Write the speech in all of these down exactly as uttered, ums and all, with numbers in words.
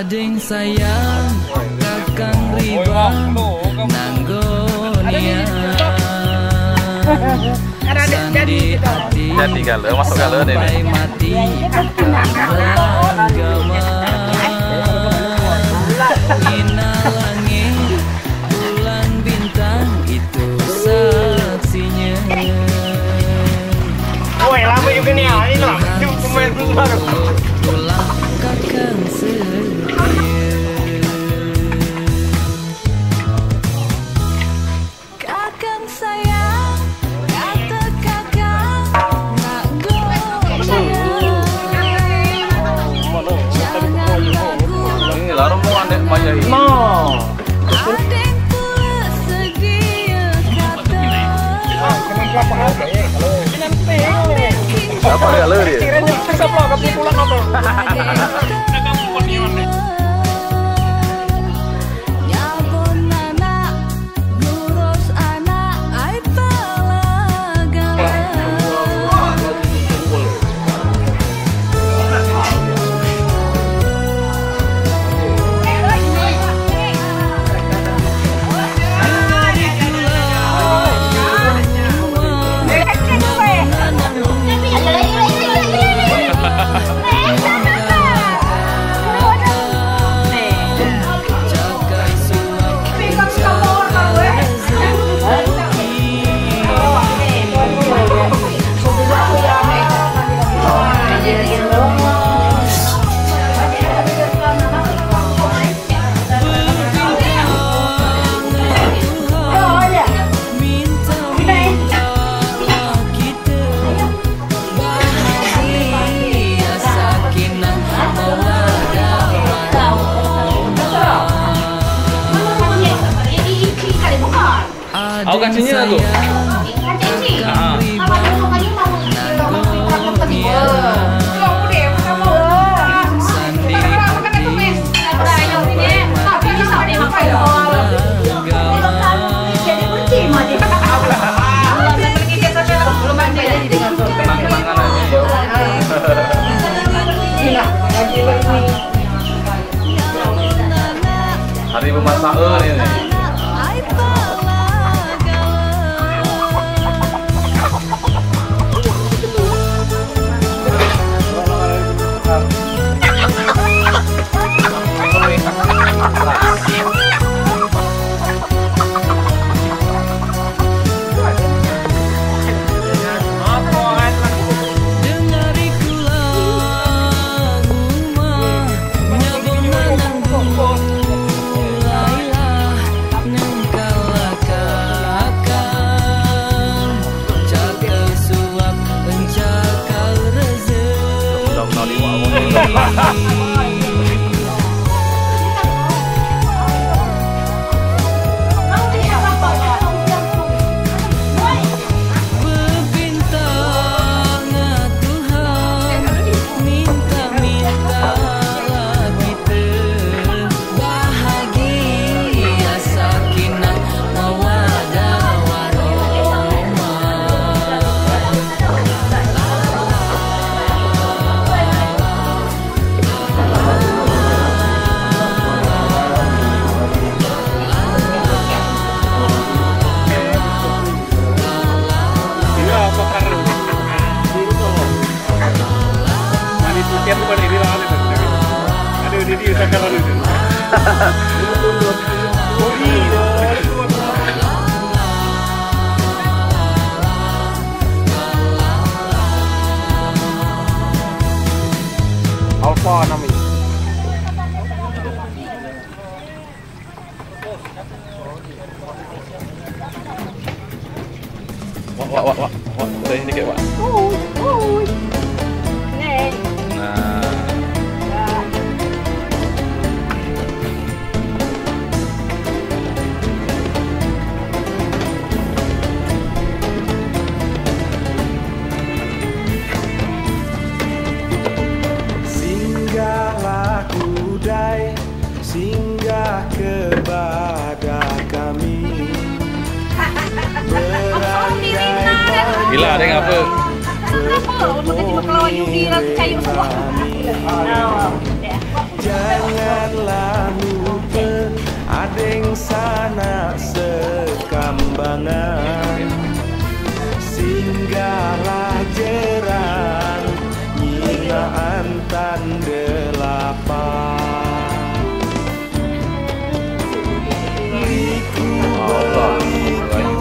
Deng sayang, kakang riba, nanggo nia. Sandi ati. Jadi gala, masuk gala deh ni. Sampai mati, kakang gawa. Ina langit, bulan bintang itu saksinya. Woi, lama juga ni, ah. Ini lah. Cuma pemain baru. Tulang kakang setia. Kakang sayang, kata kakang, nak goyang. Jangan ragu. Ini larang mau anak maya ini. Mau. Adeng pula sedia kata. Siapa dia, lo dia? Adeng pula. Nyabon anak, ngurus anak, ai pala gala. Au, kancingnya tu. Ah. Hari pemasakan ini. Alfa namanya. Wak, wak, wak, wak, wak. Dari sini ke, wak. Ui, ui. Nih. Nah. Ya. Singgahlah kudai, singgah kepada kami. Gila, ada apa? Kenapa? Orang tadi berkelawan Yudi, lalu cayuk semua. Janganlah lupa adeng sanak sekambangan. Singgahlah jerang nyimak antan delapan. Liku-beliku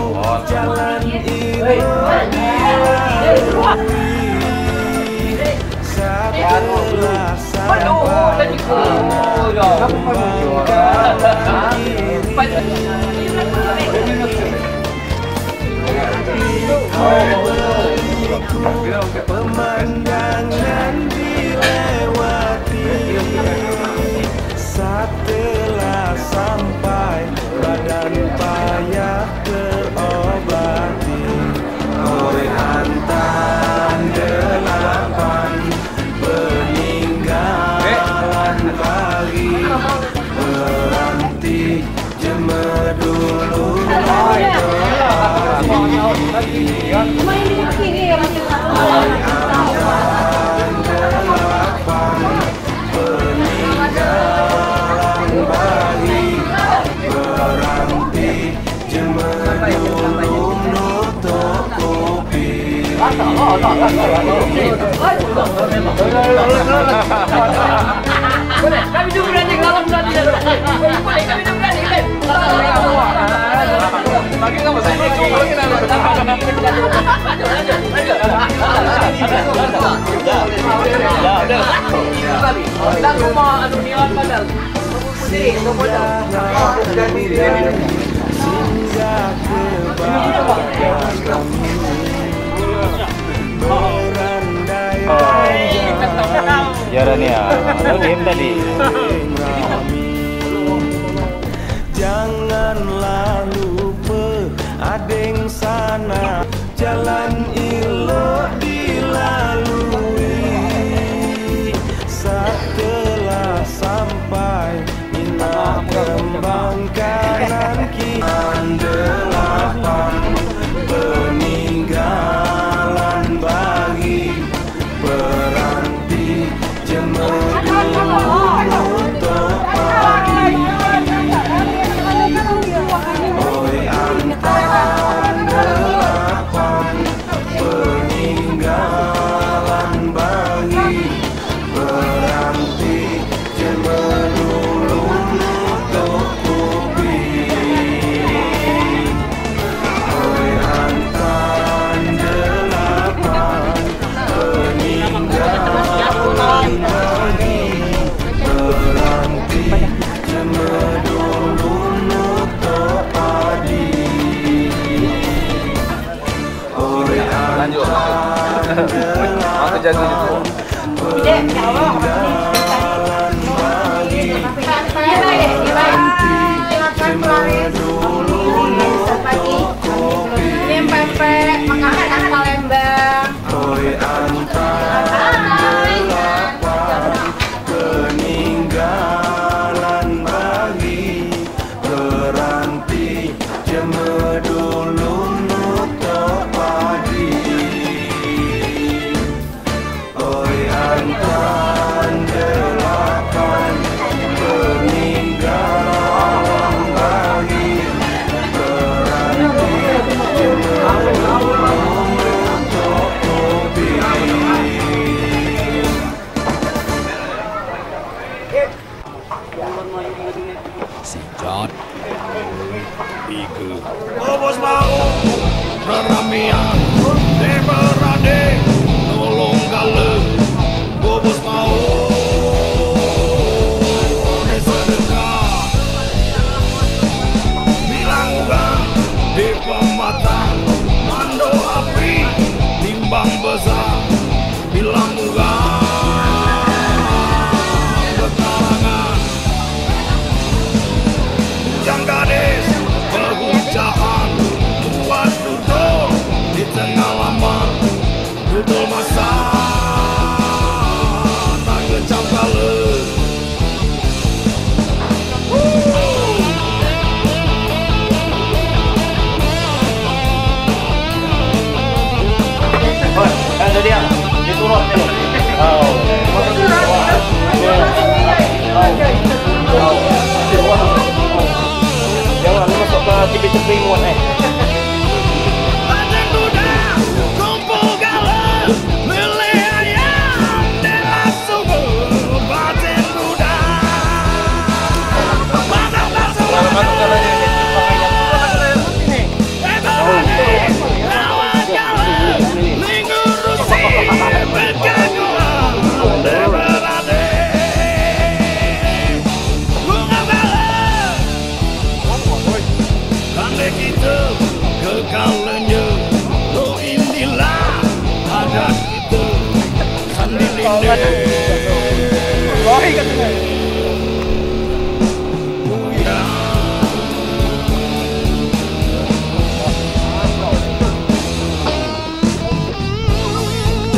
jalan ilo dilalui. Setelah sampai di Kembang Kanan Kiri, liku-beliku pemandangan dilewati. Setelah sampai, badan payah terobati. Oi, antan delapan, peninggalan bagi, beranti jemur dulu. Oi, antan delapan, peninggalan bagi, beranti jemur dulu nutup kuping. Kami tu berani, kalau berani, kami tu berani. Oh. Ya, Rania. Lo game tadi. Janganlah lupa adeng sanak, jalan ilo dilalui. Setelah sampai, ina Kembang Kanan Kiri. Antan delapan, peninggalan bagi, beranti jemur dulu nutup padi. Oi, antan delapan, peninggalan bagi, beranti jemur dulu nutup kuping. Oi, antan delapan, peninggalan bagi, beranti jemur dulu nutup padi. Lanjut. Maka jadi itu. Ini pempek, makanan khas Palembang. Oi, antan delapan, peninggalan bagi, beranti jemur dulu nutup padi. Oi, antan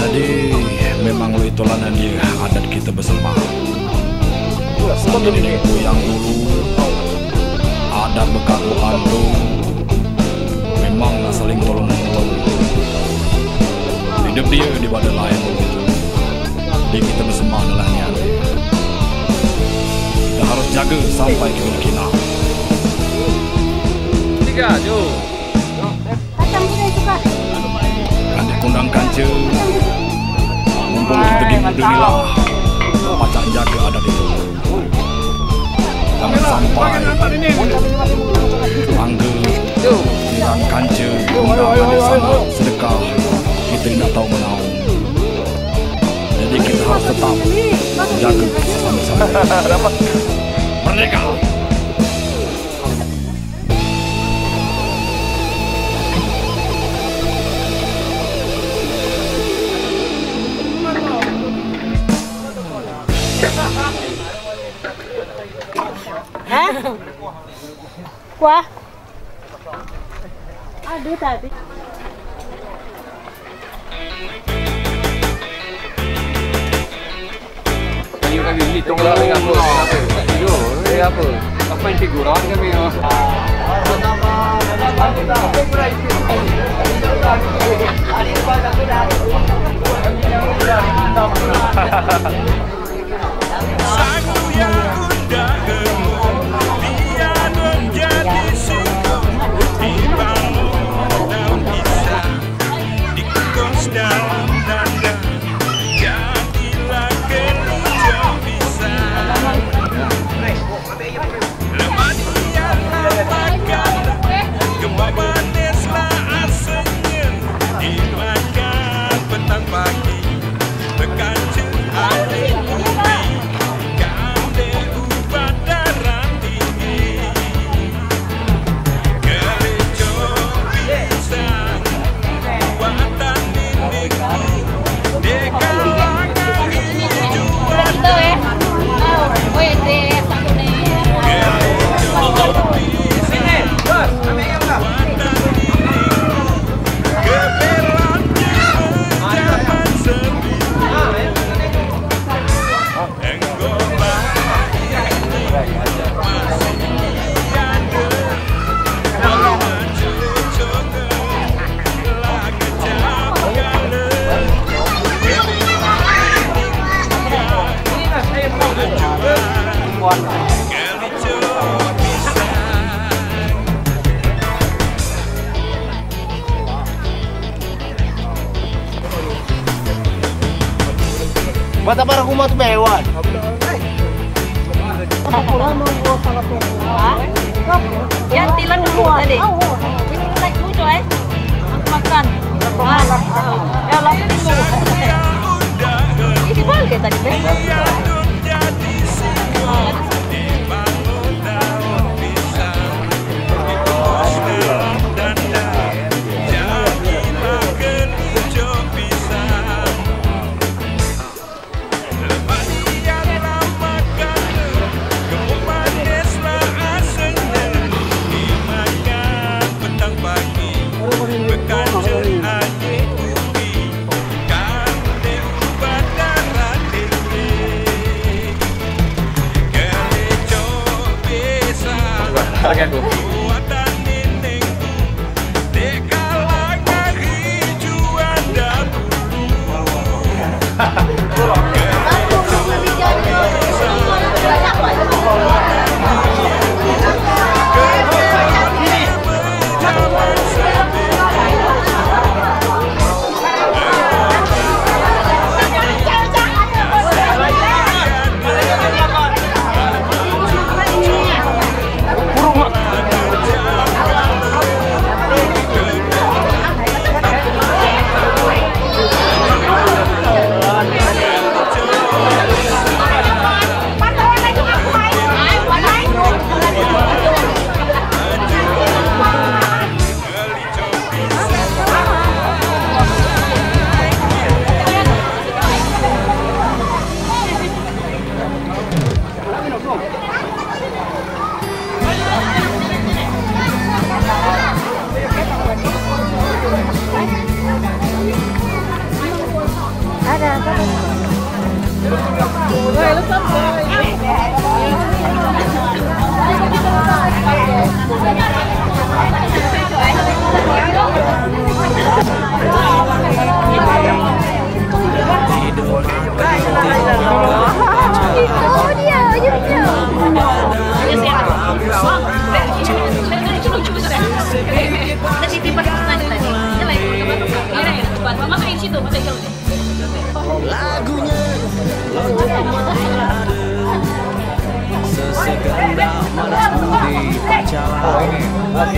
Jadi, memang lui toladan dia adat kita bersama. Sandi nini puyang dulu, adat bekak bekantung, memang nak saling tolong menolong. Hidup dia di badan lain. Jadi kita bersama adalah niat. Kita harus jaga sampai ke kini. Tiga, jom. Kandek kundang kance, mumpung kita gi muda ni lah, pacak jaga adat itu. Jangan sampai tangga, kundang kance, kundang adik sanak, sedekah, kita tidak tahu menau. Jadi kita harus tetap jaga sesama-sama. Merdeka! Hah? Kuah? Aduh, tadi. Ini kami ni tolong apa? Apa yang figuran kami? Sagu ya unda gemu, dia menjadi singgung, dibangun daun pisang, dikukus dalam dandang, jadilah kelucu pisang. Lemak dialah makan, gemu manislah asinnya, dimakan petang pagi. Bekacang air putih, kandek ubat darah tinggi. Kelicok pisang, buatan niniku, di kalangan hijauan. Kelicok pisang, buatan niniku, kebelan zaman semi. Mata para kumat bewan. Hah? Yang tilan dulu tadi. Ini naik dulu, coy. Makan. Ah. Ya, langsung dulu. Ini balik tadi, Beb.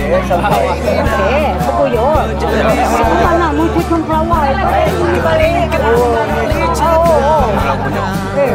Eh, buku yo. Mana muncul pun pelawai. Oh, oh, oh. Eh.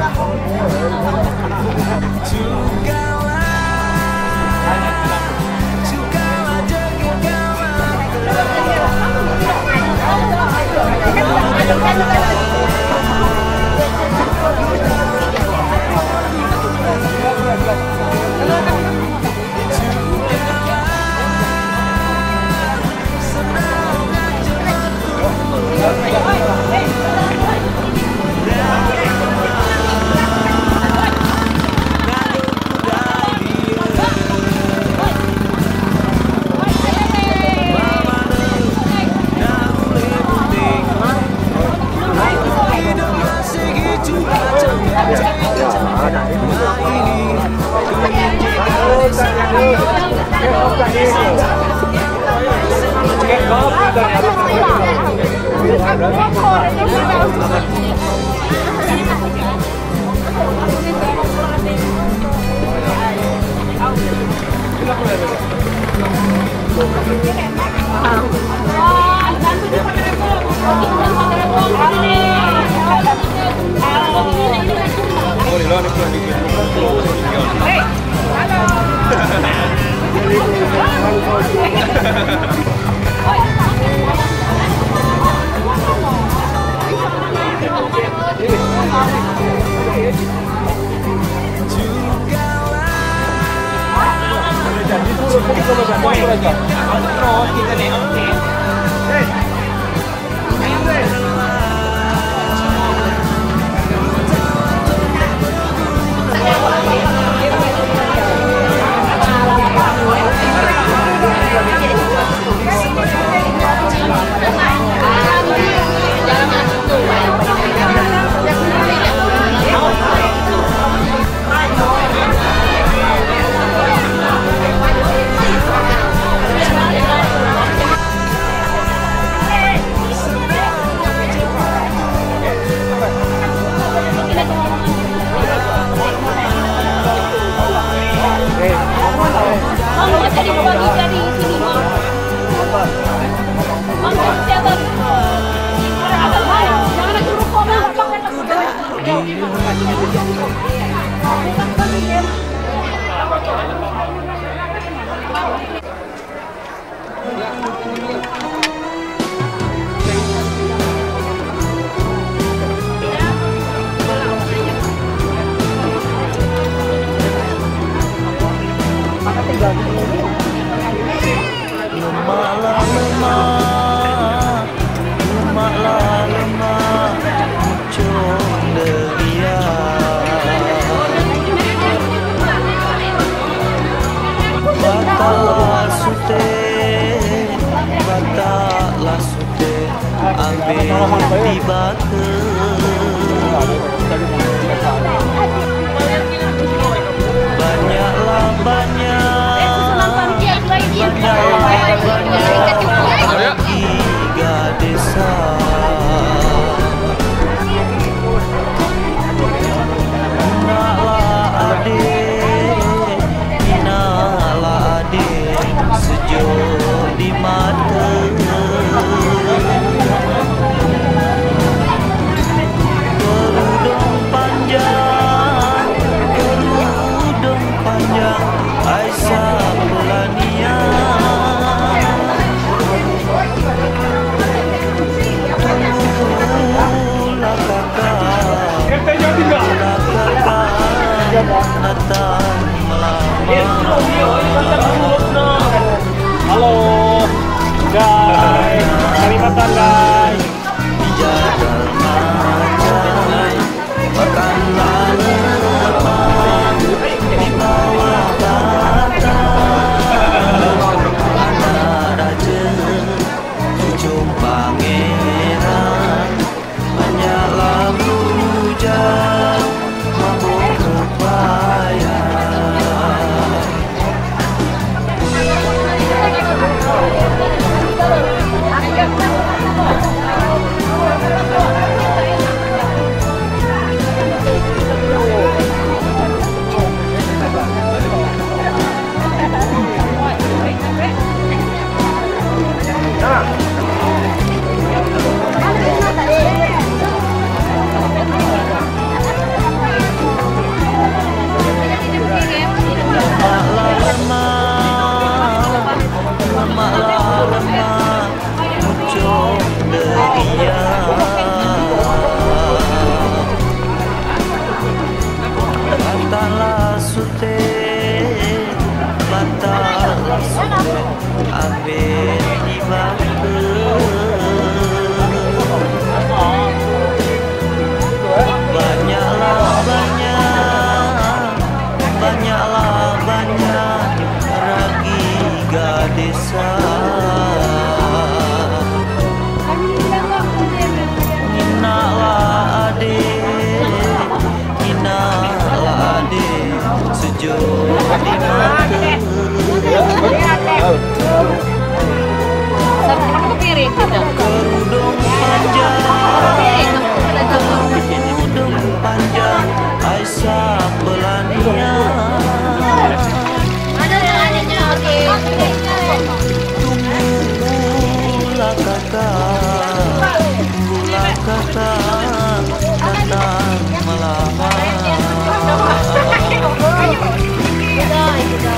Lemaklah lemak, lemaklah lemak, mucung derian. Bataklah suteh, bataklah suteh, ambil di bata. Banyaklah banyak, banyaklah banyak tiga desa. Naklah adik, naklah adik, sejuk di mata. Kerudung panjang, kerudung panjang, Aisyah Pelanian. Tunggulah kakak, tunggulah kakak, datang melamar. Halo, guys. Kalimantan, guys. Jagal macai, makanlah lemak di bawah batang. Anak raja, cucung pangeran, banyaklah bujang, mabuk kepayan. Kerudung panjang, kerudung panjang, ai sah pelanian. Tunggu pula kata, pula kata, datang melamar.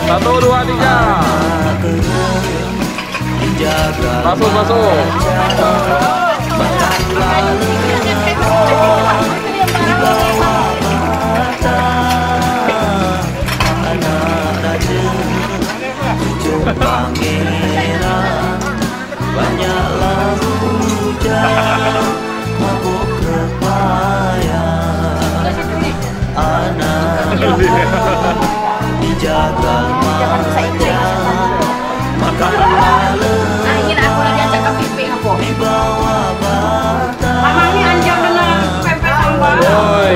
Satu, dua, tiga. Masuk, masuk. Anak dijaga manja, makan lala. Angin aku lagi ajak ke pipik apa? Di bawah batang. Mama ni anjak kena pepes sambal. Oi.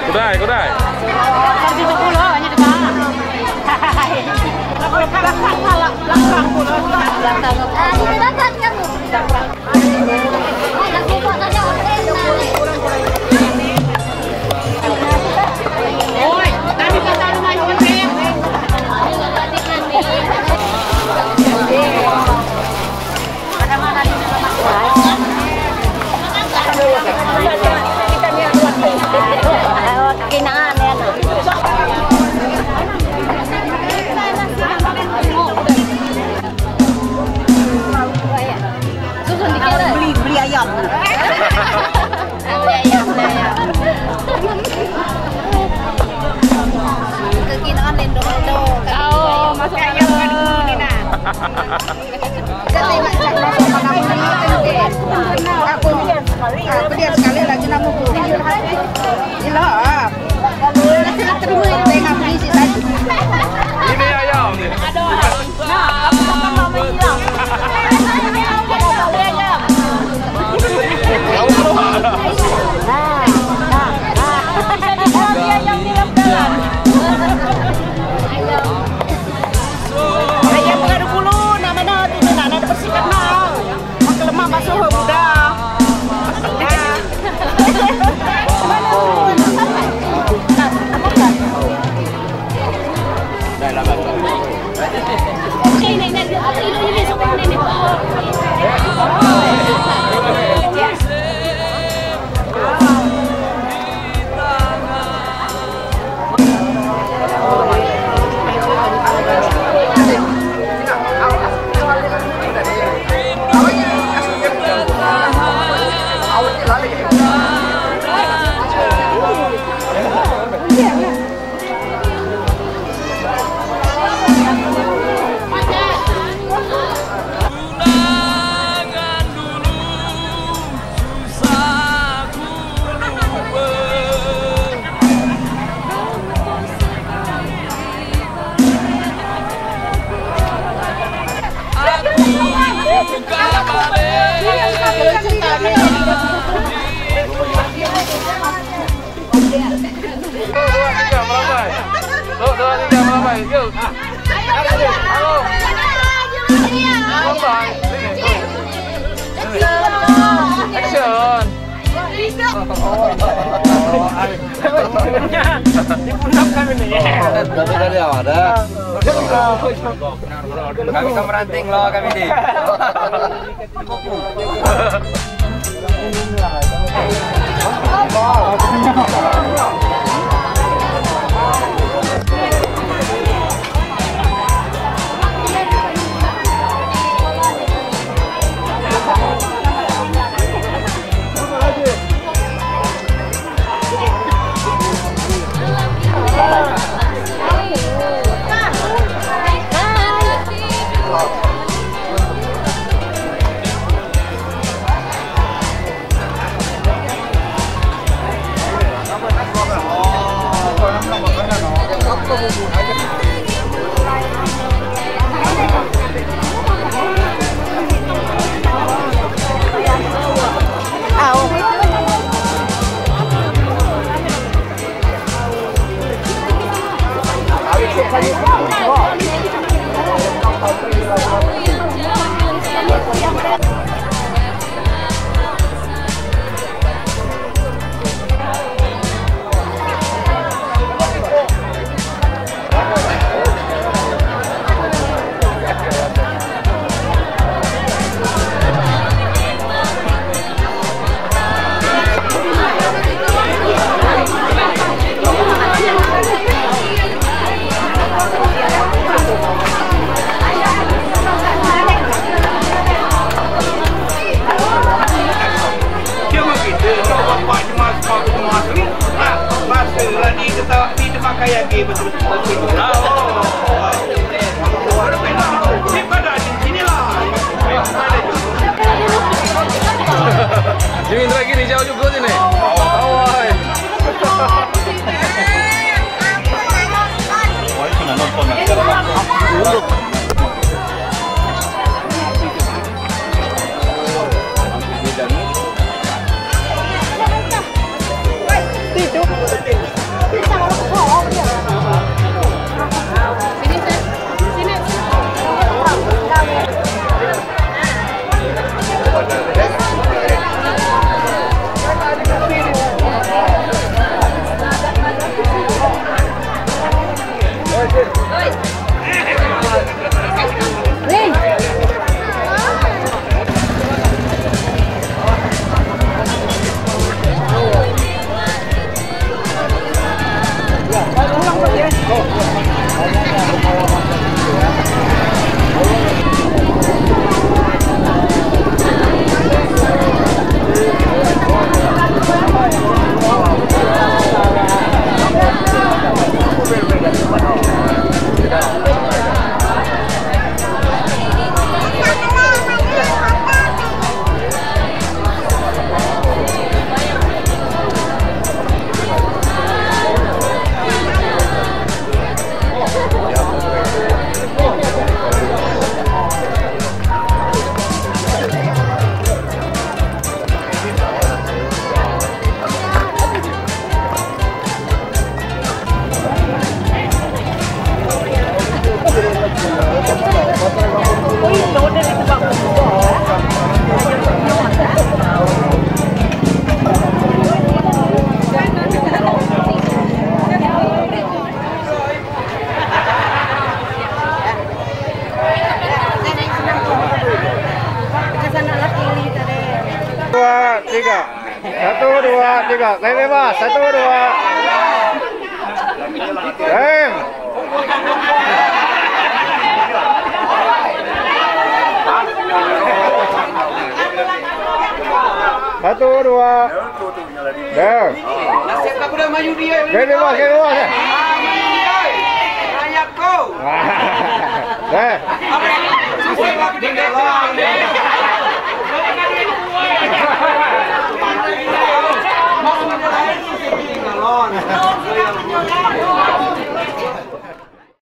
Kudai, kudai. Aku, ah, pedih sekali lagi nama buku. Gila, ah. Ini ayam ni. Nah, aku makan mama hilang. Nah, nah, nah. Dia yang hilang jalan. Ayam mengadu bulu, nama, nama, tu, nama, nama, bersihkan, nama. Makin lemah masuk muda. Dua, dua, tiga, melambai. Yuk. Halo. Melambai. Sini. Action. Di pundak kami ni. Dari, dari awal dah. Kami ke meranting lo kami ni. Tiga. Satu, dua, tiga. Kaki bebas. Satu, dua. Rem. Satu, dua. Dah. Kaki bebas, kaki bebas, eh. Dah.